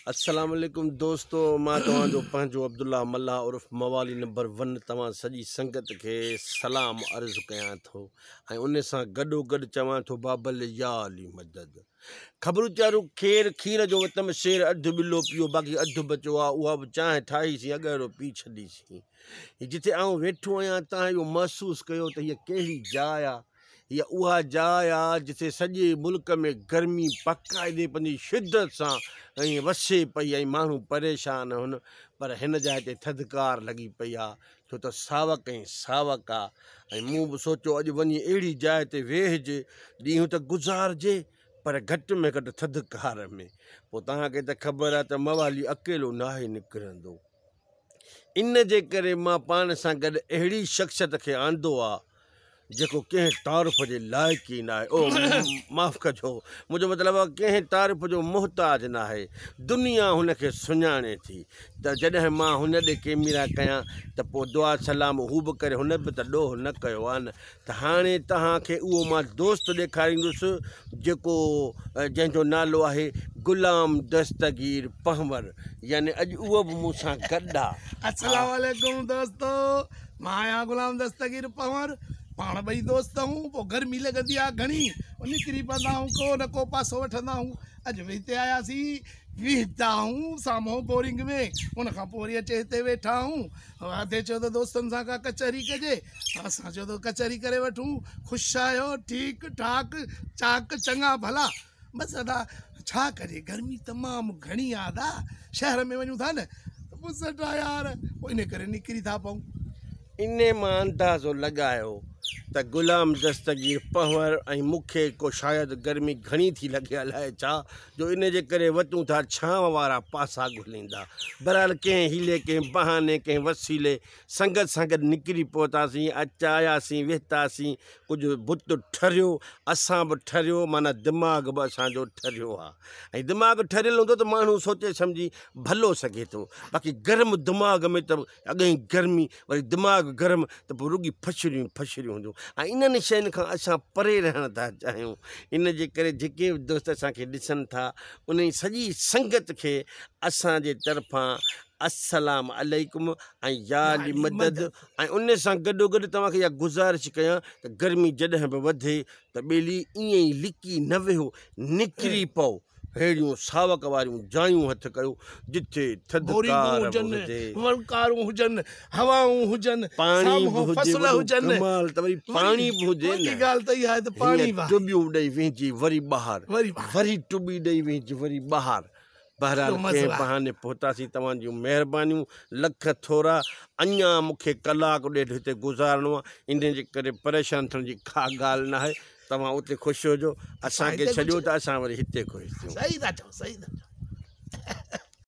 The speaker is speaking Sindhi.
السلام عليڪم دوستو مان توهان جو پنهنجو عبدالله ملاح عرف موالي نمبر ون توهان سڄي سنگت کي سلام عرض ڪيان ٿو ۽ ان سان گڏو گڏ چوان ٿو بابل يا علي مدد خبرون چارون کير کير جو وتم شير اڌ ٻلو پيو باقي اڌ بچو آ اها به چانهه ٺاهي سين اڳهڙو پي ڇڏي سين هي جتي آئون ويٺو آهيان تان اهو محسوس ڪيو ته هيء ڪهڙي جاء آ هيء اها جاء آ جتي سڄي ملڪ ۾ گرمي باقاعدي پنهنجي شدت سان ائين وسي پئي ۽ ماڻهو پريشان هن پر هن جاء تي ٿڌڪار لڳي پئي آ ڇو ته ساوڪ ۽ ساوڪ آ ۽ مون به سوچيو اڄ وڃي اهڙي جاء تي ويهجي ڏينهن ته گذارجي پر گهٽ ۾ گهٽ ٿڌڪار ۾. پوء توهان کي ته خبر آ ته موالي اڪيلو ناهي نڪرندو. ان جي ڪري مان پاڻ سان گڏ اهڙي شخصيت کي آندو آ جيڪو ڪنهن تعارف جي لائق ئي ناهي. او معاف ڪجو منهنجو مطلب آ ڪنهن تعارف جو محتاج ناهي. دنيا هن کي سڃاڻي ٿي ته جڏهن مان هن ڏي ڪيميرا ڪيان ته پوء دعا سلام هو به ڪري هن به ته ڏوهه نه ڪيو آ نه ته هاڻي توهان کي اهو مان دوست ڏيکاريندس جيڪو جنهن جو نالو آهي غلام دستگير پنهور يعني اڄ اهو به مون سان گڏ آ. السلام عليڪم دوستو مان آهيان غلام دستگير پنهور پاڻ ٻئي دوست آهون پوء گرمي لڳندي آ گهڻي پوء نڪري پوندا آهون ڪو نه ڪو پاسو وٺندا آهون اڄ به هتي آياسين ويهتا آهون سامهون بورنگ ۾ ان کان پوء وري اچي هتي ويٺا آهون ادي چيو ته دوستن سان ڪا ڪچهري ڪجي اسان چيو ته ڪچهري ڪري وٺون، خوش آهيو، ٺيڪ ٺاڪ، چاڪ چڱا ڀلا، بس ادا ڇا ڪجي گرمي تمام گهڻي آ ادا، شهر ۾ وڃون ٿا نه ته ٻسٽ آ يار، پوء انهي ڪري نڪري ٿا پئون. انهي مان اندازو لڳايو ته غلام دستگير پنهور ۽ مون کي ڪو شايد گرمي گهڻي ٿي لڳي الائي ڇا جو انهي جي ڪري وتون ٿا ڇانو وارا پاسا ڳوليندا. بهرحال ڪنهن حيلي ڪنهن بهاني ڪنهن وسيلي سنگت سان گڏ نڪري پهتاسين، اچ آياسين، ويهتاسين، ڪجهه بت ٺريو، اسان به ٺريو، معنيٰ دماغ به اسان جو ٺريو آ ۽ دماغ ٺريل هوندو ته ماڻهو سوچي سمجهي ڀلو سگهي ٿو، باقي گرم دماغ ۾ ته اڳئين گرمي وري دماغ گرم ته پوء رڳي ڦشريون ئي ڦشريون هونديون ۽ انهن شين کان اسان پري رهڻ ٿا چاهيون، ان جي ڪري جيڪي به دوست اسان کي ڏسن ٿا انهي سڄي سنگت کي اسان جي طرفان السلام عليڪم ۽ يا علي مدد ۽ ان سان گڏو گڏ توهان کي اها گذارش ڪيان ته گرمي جڏهن به وڌي ته ٻيلي ائين ئي لڪي نه ويهو نڪري پئو ههڙيون ساوڪ واريون جايون هٿ ڪيو جتي ٿڌڪار به هجي وڻڪارون هجن هوائون هجن پاڻي به هجي وڏو ڪمال ته وري پاڻي به هجي نه ڳالهه ته اها آهي ته پاڻي به ٽٻيون ڏئي ويهجي وري ٻاهر وري ٽٻي ڏئي ويهجي وري ٻاهر بهرحال ڪنهن بهاني پهتاسين توهان جون مهربانيون لک ٿورا اڃا مون کي ڪلاڪ ڏيڍ هتي گذارڻو آهي انهي جي ڪري پريشان ٿيڻ جي ڪا ڳالهه ناهي توهان اتي خوش هجو اسان کي ڇڏيو ته اسان وري هتي خوش ٿيون. صحيح ٿا چئو صحيح ٿا چئو.